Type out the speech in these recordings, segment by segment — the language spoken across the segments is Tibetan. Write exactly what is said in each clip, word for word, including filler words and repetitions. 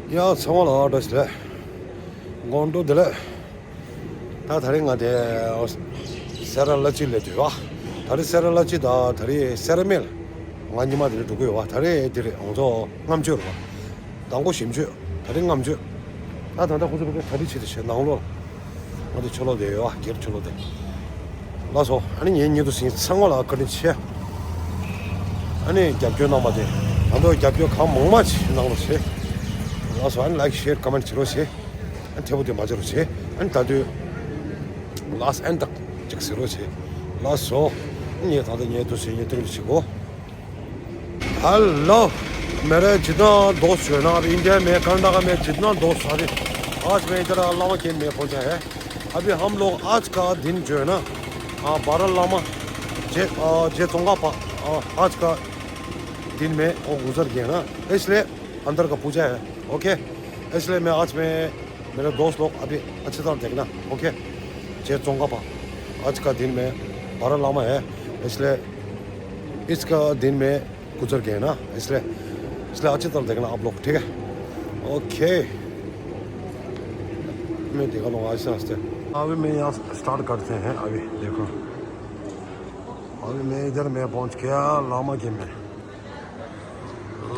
ཡ་ཚང་མ་ལ་བཀྲ་ཤིས་བདེ་ལེགས། དགོང་དྲོ་བདེ་ལེགས། ད་ད་རིང་ང་དེ་སེ་ར་བླ་སྤྱི་སླེབས་བསྡད་ཡོད། ད་རིང་སེ་ར་བླ་སྤྱི་དང་ད་རིང་སེ་ར་སྨད་ལ་ང་ཉི་མ་དེ་རིང་འགྲོ་གི་ཡོད། ད་རིང་དེ་རིང་ང་ཚོ་ལྔ་མཆོད་རེད་པ། མདང་དགོང་བཞི་མཆོད། ད་རིང་ལྔ་མཆོད། ད་ད་ལྟ་ཁོ་ཚོ་ཕ་གིར་གྲ་སྒྲིག་བྱེད་བསྡད་བྱས་ནང་ལོགས་ལ། ང་དེ་ཕྱི་ལོགས་བསྡད་ཡོད། སྒེར་ཕྱི་ལོགས་བསྡད། ལགས་སོ། ཨ་ནི་ངའི་ཉེ་དུ་སྲིང་ཚང་མ་ལ་བཀའ་དྲིན་ཆེ། ཨ་ནི་རྒྱབ་སྐྱོར་གནང་བ་དེ། ང་ཚོ་རྒྱབ་སྐྱོར་གང་མང་མང་ཅིག་གནང་རོགས་བྱེད། ལགས་སོ། ཨ་ནི་ལའིཀ་ཤེར་ཀོ་མེན་ཊི་བྱེད་རོགས་བྱེད། ཨ་ནི་ཐལ་པོ་དེ་མ་བྱེད་རོགས་བྱེད། ཨ་ནི་ད་དུས་ལཱསི་ཊི་ཨེན་ཌི་དག་ཅིག་གཟིགས་རོགས་བྱེད། ལགས་སོ། ངས་ད་ལྟ་ངའི་དུས་ཚོད་ངས་སྟོན་རེ་བྱེད་གོ། हेलो, मेरे जितना दोस्त जो है ना, अभी इंडिया में, कर्नाटक में जितना दोस्त, अभी आज मैं इधर लामा के में पहुंचा है। अभी हम लोग आज का दिन जो है ना, आ, बारह लामा जे, आ, जे चोंगा पा, आ, आज का दिन में वो गुजर गया ना, इसलिए अंदर का पूजा है। ओके, इसलिए मैं आज मैं मेरे दोस्त लोग अभी अच्छी तरह देखना। ओके, जे चोंगा पा, आज का दिन में बारह लामा है, इसलिए इसका दिन में गुजर गए ना, इसलिए इसलिए अच्छी तरह देखना आप लोग, ठीक है? ओके। मैं देखा लूँगा आहिस्ते आहिस्ते। अभी मैं यहाँ स्टार्ट करते हैं। अभी देखो, अभी मैं इधर मैं पहुँच गया लामा के में।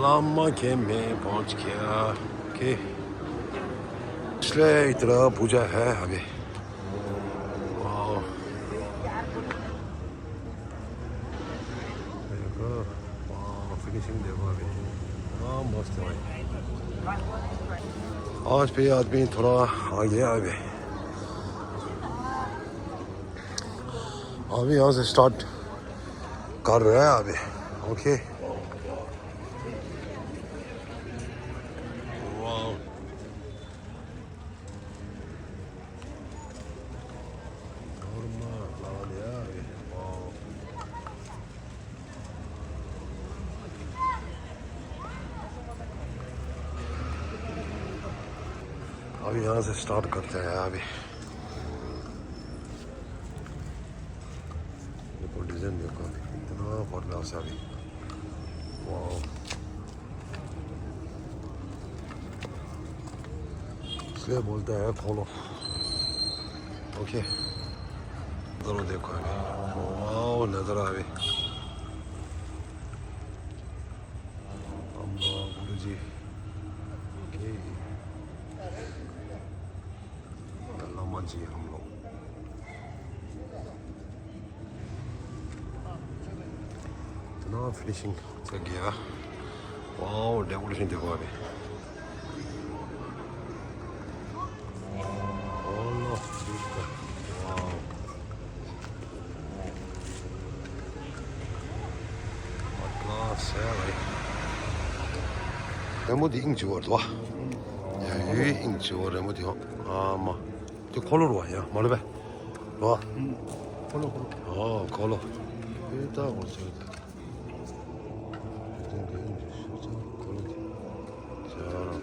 लामा के में पहुँच गया। ओके, इसलिए इधर पूजा है अभी। वाओ। देखो, वाओ, फिनिशिंग देखो अभी। हाँ, मस्त है भाई। आज भी आदमी थोड़ा आ गया अभी। अभी यहाँ से स्टार्ट कर रहे हैं अभी। ओके। वाओ। अभी यहाँ से स्टार्ट करते हैं अभी। देखो डिज़ाइन देखो, इतना फॉर्मूला से अभी। वाओ। इसलिए बोलते हैं खोलो। ओके। नज़ारा देखो अभी। वाओ, नज़ारा अभी। अम्मा गुरु जी। ओके। अल्लाह मांझी हम लोग। इतना फिनिशिंग से गया। वाओ, डेकोरेशन देखो अभी। वाओ। ཨ་ལ་སེ་ལེ། རི་མོ་འདི་ཨིན་ཇི་བོ་རེད་བ། ཡ་ཡུའི་ཨིན་ཇི་བོ་རི་མོ་འདི་ཧོ། ཨ་མ། དེ་འཁོར་ལོ་རེད་བ། ཡ་མ་རེད་པས། རེད་བ། འཁོར་ལོ་འཁོར་ལོ། ཨོ་འཁོར་ལོ། དེ་ལྟ་བུ་ཟེར་ད། དེ་འདི་ཨིན་ཇི་ཤོག་ཚང་འཁོར་ལོ་དེ། ཇ་རང་།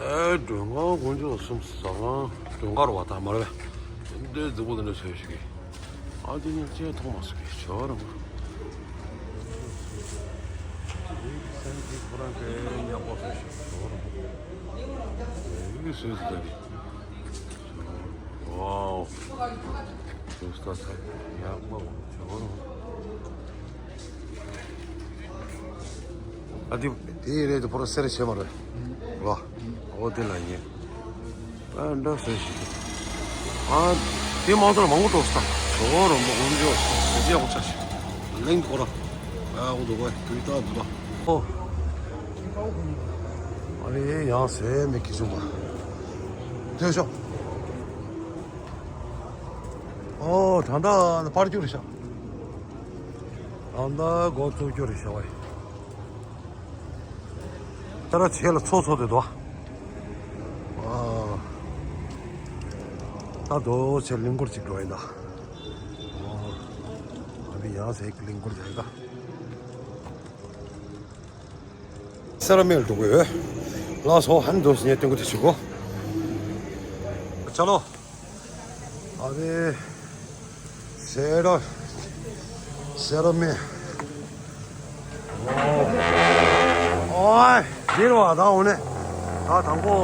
ཨེ་མགྲོན་ཁང་དཀོན་མཆོག་གསུམ་ཟ་ཁང་མགྲོན་ཁང་རུ་བ་དང་མ་རེད་པས། འདི་རྫིག་པོ་འདི་འདྲ་བཟོས་ཤིག་གི། ཨ་འདི་ནི་ཅེས་མཐོང་མ་སོང་གི་ཇོ་རང་། སེམས་ཀྱི་ཁོ་རང་གི་ཉག་པོ་བཟོས་ཤིག་ཇོ་རང་། ཨེ་བཟོས་ཟིག་ད་གི། ཝའོ། ཇུས་ད་ཚ་ཡག་པོ་བྱུང་། ཨ་དེ་དེ་རེད་དེ་ཕོ་ར་སེར་ཆེ་མ་རེད། ཝ། ཨོ་དེ་ལ་ཡིན། ཨ་འདྲ་སེ་ཞིག་ཨ་དེ་མང་ཚོགས་མང་པོ་འགྲོ་ས་ཇོ་རོ་མོ་འོན་ཇོ་དེ་ཡག་པོ་ཆགས་ཤིག་ལེང་གོ་ར། ཨ་འོ་དུ་བ་དུས་ད་དུ་ད། ཨོ། ཨ་རེ་ཡང་ཟེར་མི་ཁི་བྱུང་བ། དེ་ཤོག་ཨོ་ད་ལྟ་པར་རྒྱུ་རེད་ཤག་ད་ལྟ་འགོ་བཙུགས་རྒྱུ་རེད་ཤག་བ། ད་ར་ཆེ་ལ་ཚོ་ཚོ་དེ་དོ། ཨ་ད་དོ་ཆེ་གླིང་སྐོར་ཅིག་འགྲོ་ཡིན་ད། ཨ་བི་ཡང་ཟེར་གླིང་སྐོར་ཅིག་ཡིན་ད། སེ་ར་སྨད་ལ་འགྲོ་གི་ཡོད། ལགས་སོ། ཨ་ནི་འདུག་སེ་ངས་སྟོན་གི་དེ་བྱེད་གོ། ཅ་ལོ། ཨ་ནི། སེ་ར། སེ་ར་སྨད། ཨོ། འདིར་བ་ད་འོ་ནས། ད་དང་པོ།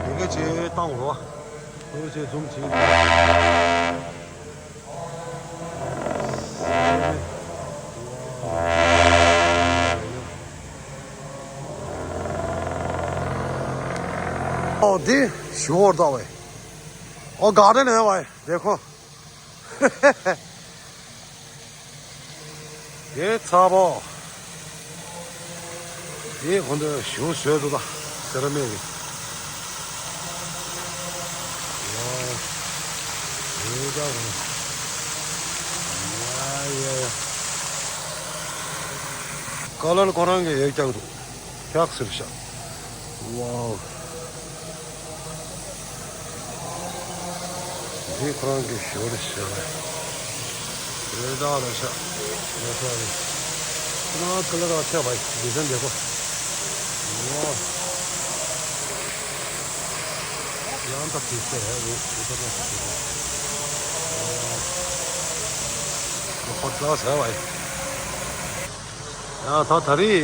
དེ་ག་ཅིག་བཏང་རོགས། དེ་ག་ཅིག་ཛུམ་བྱེད། ཨོ་དེ་ཞོར་ད་བས། ཨོ་ག་རེ་ནས་བས་དེ་ཁོ། དེ་ཚ་པོ། དེ་གོང་དུ་ཞུ་བཟོས་འདུག་ད། སེ་ར་སྨད་ཀྱི། ཝའོ། དེ་ད་གོང་། ཡ་ཡ་ཡ། ཀ་ལར་ཁོ་རང་གིས་ཡོད་རྒྱག་འདུག། ཀྱག་ཟེར་ཤག། ཝའོ། འདི་ཁོ་རང་གི་ཞོར་རེད་ཤག། རེད་ད་རེད་ཤག། རེད་ཤག་རེད། ཁོ་རང་ཀ་ལར་ཆགས་པ་ཡིན། ཌི་ཛའིན་བདེ་པོ། ཝའོ། ཡང་ད་དེ་ཚོ་ཧེ་རེད། དེ་ཚོ་ད་ཚོ་ཧེ་རེད། ཧོ་ཊལ་ཟེར་བ་ཡིན། ཡང་ད་ད་རེས་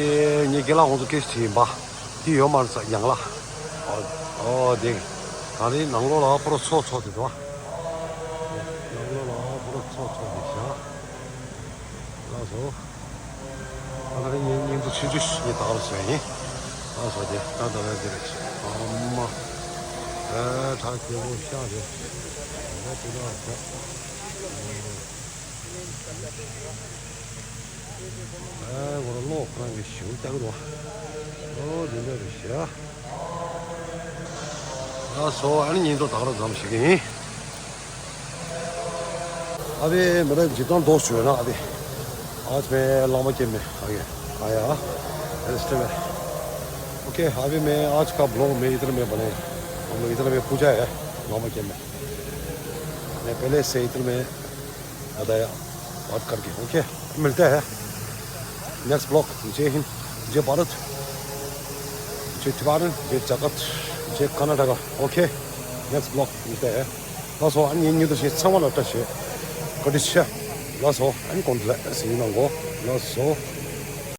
ངས་རྒན་ལགས་ཁོང་ཚོ་སྐད་ཆ་དྲིས་ཡིན་པ། དེ་ཡོད་མ་རེད་ས་ཡང་ལ། ཨོ་ཨོ་དེ། ད་རེས་ནང་ལོགས་ལ་པོ་རོ་ཚོགས་ཚོགས་དེ་འདུག་བ། ནང་ལོགས་ལ་པོ་རོ་ཚོགས་ཚོགས་དེ་བཞག། ལགས་སོ། ད་ད་རེས་ངས་བརྙན་ཐུང་ཆུང་ཆུང་ཞིག་ངས་བཏང་རོགས་ཞུ་ཡ་ཡིན། ལགས་སོ་དེ་ད་ད་རེས་དེ་རེད། ཨ་མ། ཨེ་གྲ་རྒྱས་པོ་ཤག་རེད། ད་དེ་འདྲ་བ་ཤག། ཨེ་ཁོ་རང་གློག་ཁོ་རང་གི་ཞུ་ལྟ་གི་འདུག། ཨོ་འདི་འདྲ་རེད་ཤག། ལགས་སོ། ཨ་ནི་ཉིན་ཐོ་དག་ར་ཙམ་ཞིག་ཡིན། ཨ་བེ་མི་རབས་ཇི་ལྟར་འདོགས་བྱོས་ན། ཨ་བེ། आज मैं लामा के में आ गया। रेस्ट में। ओके, अभी मैं आज का ब्लॉग मैं इधर में बनाए। हम लोग इधर में पूजा है, लामा के में। मैं पहले से इधर में बताया, बात करके। ओके, मिलते हैं नेक्स्ट ब्लॉग। जय हिंद, जय भारत, जय तिबारन, जय जगत, जय कर्नाटका। ओके, नेक्स्ट ब्लॉग मिलते हैं। ལགས་སོ། ཨ་ནི་ངའི་ཉིན་ཐོ་ཞིག་ཚང་མ་ལ་བཀྲ་ཤིས་བདེ་ལེགས། ལགས་སོ། ཨ་ནི་གོང་དུ་ལ་ཟིན་གནང་གོ། ལགས་སོ།